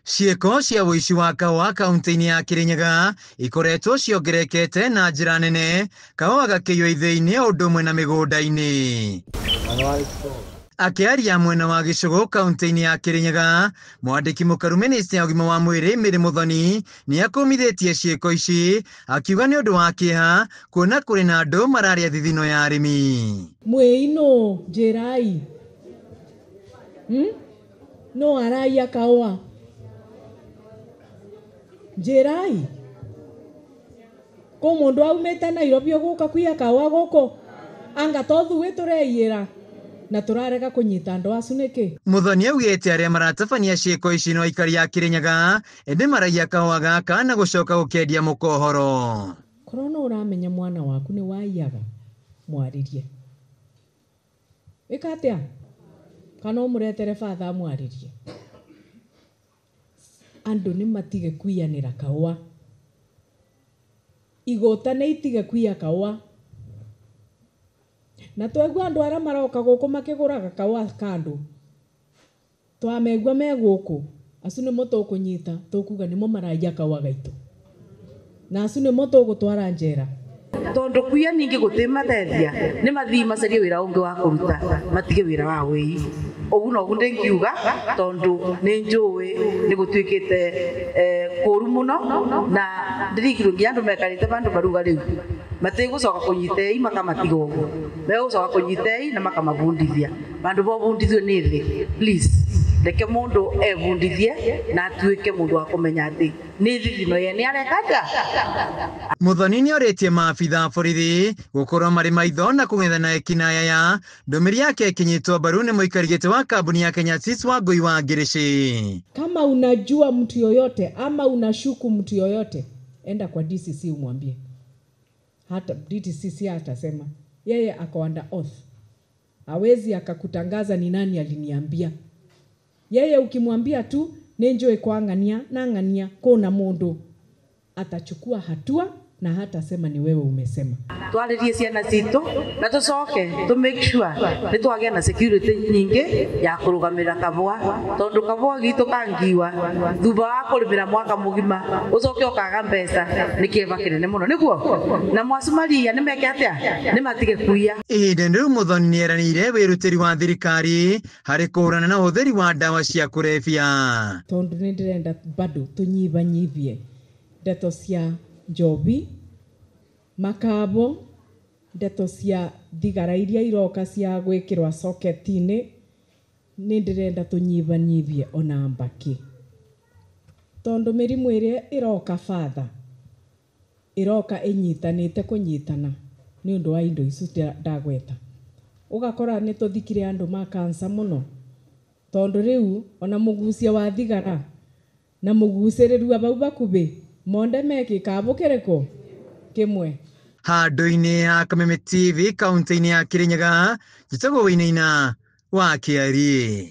Ciĩko cia ũici wa kahũa kaunti-inĩ ya Kirinyaga ikoretwo ciongererekete na njĩra nene, kahũa gakĩiywo ithĩi-inĩ o ũndũ ũmwe na mĩgũnda-inĩ. Akĩaria mwena wa Gĩcũgũ kaunti-inĩ ya Kirinyaga, mwandĩki mũkaru minista ya ũgima wa mwĩrĩ Mary Muthoni nĩ akũmithĩtie ciĩko ici, akiuga nĩ ũndũ wa kĩeha kuona kũrĩ na andũ mararĩa thithino ya arĩmi. Mwĩinũ njĩrai no araiya kahũa njĩrai kũ mũndũ aumĩte Nairobi ũgũka kwiya kahũa gũkũ anga to ithuĩ tũreiyĩra na tũrarega kũnyita andũ acu nĩkĩ. Muthoni augĩte arĩa maratabania ciĩko ici no aikari a Kirinyaga ĩndĩ maraiya kahũa gaka na gũcoka gũkendia mũkohoro. Korwo no ũramenya mwana waku nĩ waiyaga mwarĩrie ĩka atĩa kana ũmũretere batha amwarĩrie. Andũ nĩ matige kwiyanĩra kahũa, igũta nĩ itige kwiya kahũa, na twegua andũ arĩa maroka gũkũ makĩgũraga kahũa kandũ twamegua me gũkũ acu nĩmo tũkũnyita tũkuga nĩmo maraiya kahũa gaitũ na acu nĩmo tũgũtwara njera. Tondu kuiya ningĩ gũtimateithia nĩ mathii macarie wĩra ũngĩ wa kũruta matige wĩra wa wĩi. Ũguo noguo ndĩngiuga tondu nĩ njũĩ nĩ gũtuĩkĩte kũru mũno na ndirikirwo nginya andũ mekarĩte bandũ maruga rĩu matigũcoka kũnyita ei makamatiga ũguo, megũcoka kũnyita ei na makamabundithia bandũ bobundithio nĩ thĩ. Please reke mũndũ ebundithie na atuĩke mũndũ wa kũmenya atĩ nĩ thithino ye nĩ areka atĩa. Muthoni nĩ orĩtie maabitha a borithi gũkorwo marĩ maitho na kũng'ethana ekinaĩ aya. Ndũmĩrĩri yake ĩkĩnyitwo mbaru nĩ mũikari gĩtĩ wa kambuni ya Kenya Seeds Wangũi wa Ngĩrĩcĩ. Kama unajua mtu yoyote ama unashuku mtu yoyote, enda kwa DCC umwambie. Hata DCC atasema yeye ako under oath, hawezi akakutangaza ni nani aliniambia. Yeye ukimwambia tu nenjoe kwa ngania na ngania kuna mundu atachukua hatua na hata sema ni wewe umesema. Twaririe ciana citũ na tũcoke tũ make sure nĩ twagĩa na security nyingĩ ya kũrũgamĩrĩra kabũa tondu kabũa gitũ kangiwa thutha wa kũrĩmĩra mwaka mũgima ũcoke ũkaga mbeca nĩ kĩeva kĩnene mũno nĩguo na mwacumaria nĩ meke atĩa nĩ matige kuiya. Ihinda rĩu Muthoni nĩ eranĩire wĩrutĩri wa thirikari harĩ kũhũrana na ũhũthĩri wa ndawa cia kũrebia. Tondu nĩ ndĩrenda bado tũnyibanyibie ndeto cia njobi makabo ndeto cia thigara iria iroka cia gwĩkĩrwo socket-inĩ nĩ ndĩrenda tũnyibanyibie ona mbaki tondu mĩrimũ ĩrĩa ĩroka batha ĩroka ĩnyitanĩte kũnyitana nĩ ũndũ wa indo icio ndagweta. Ũgakora nĩ tũthikire andũ ma cancer mũno tondu rĩu ona mũgucia wa thigara na mũgucĩrĩrua bau bakubĩ monde me gĩkabũ kĩrĩkũ kĩmwe. Handũ-inĩ ha Kameme TV kaunti-inĩ ya Kirinyaga, njĩtagwo Wainaina wa Kĩarie.